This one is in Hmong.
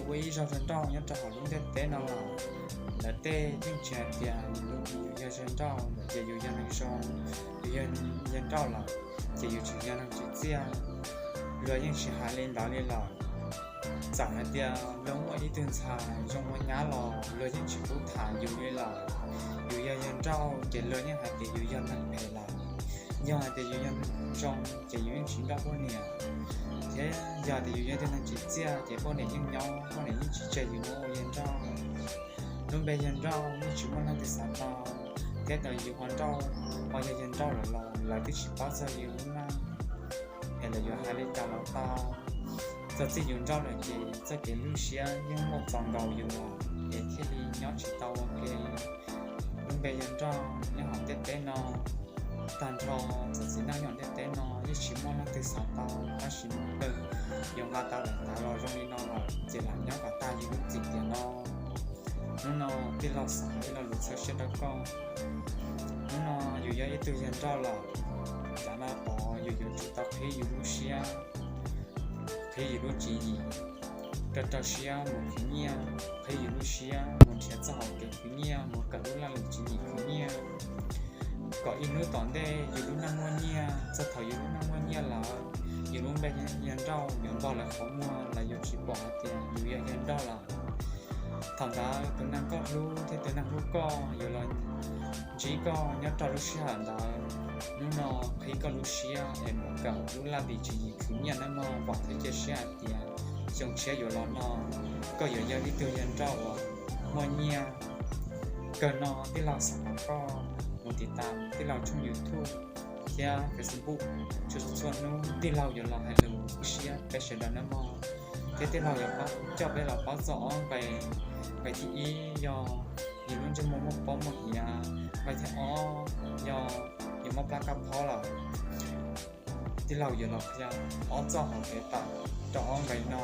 Ua ib zaug zog nrauj nyob rau hauv lub ntiaj teb no los lawv tej yeej tsis hais tias yus yog zog nrauj lawm ces yus yog neeg zoo, yus yog, yog nrauj lawm ces yus tseem yog neeg tsim txiaj. Luag yeej tsis hais li ntawd li lawm. Txawm hais tias luag muaj ib tug ntxhais zoo ua nyab los luag yeej tsis pub tham yus li lawm. Yus yog yawg nrauj ces luag yeej hais tias yus yog neeg phem lawm. Yog hais tias yus yog neeg zoo ces yus yeej tsis nrauj poj niam, thiab yog tias yus yog ib tug neeg tsim txiaj ces poj niam yeej nyob, poj niam yeej tsis tseg yus mus ua yawg nrauj. Lub npe yawg nrauj yeej tsis muaj leej twg xav tau, thiab txawm yus ua nrauj, ua yawg, yawg nrauj lawm los lawv twb tsis paub txog yus lub neej es lawv yuav hais li cas los tau. Txog txij yus nrauj lawm ces txoj kev lub siab yeej muaj txaus nkaus yus lawm es thiaj li nyob tsis tau ua ke. Lub npe yawg nrauj nyob hauv ntiaj teb no, tag nrho txawm txiv neej nyob hauv ntiaj teb no yeej tsis muaj leej twg xav tau, tab sis mus twg yuav nqa tau daim ntawv los zoo li no lawm ces lam nyob kom tag yus lub txim tiam no. Hnub no tij laug xav ib lo lus txhawb siab rau koj. Hnub no yus yog ib tug yawg nrauj lawm, yav no tod yus yuav tsum tau qhib yus lub siab, qhib yus lub tswv yim, rau rau siab mus khwv nyiaj, qhib yus lub siab mus nrhiav txoj hau kev khwv nyiaj, mus kawm lub laj lim tswv yim khwv nyiaj, kom ib hnub tom ntej yus lub neej muaj nyiaj. Txog thaum yus lub neej muaj nyiaj lawm, yus lub npe yawg nrauj yuav npog lawv qhov muag, lawv yuav tsis pom hais tias yus yog yawg nrauj lawm. Thaum ntawd tus neeg koj hlub thiab tus neeg hlub koj yuav los ntsib koj nyob rau lub sij hawm ntawd. Hnub no qhib koj lub siab es mus kawm lub laj lim tswv yim khwv nyiaj nawb mog, vam thiab cia siab hais tias xyoo tshiab yuav los no koj yuav yog ib tug yawg nrauj uas muaj nyiaj. Kawg no tij laug xav kom koj mus tiv tas tij laug tshooj YouTube thiab Facebook txhua txhua hnub, tij laug yuav los hais lus ua siab peb sawv daws nawb mog. Thiab tij laug yuav coj peb los paub txog ob nqe. Nqe thib ib yog yus lub ntsej muag muaj pob muaj hiav. Nqe thib ob yog yus mob plab kab phob lawm. Tij laug yuav los qhia ob txoj hauv kev tawm rau ob nqe no.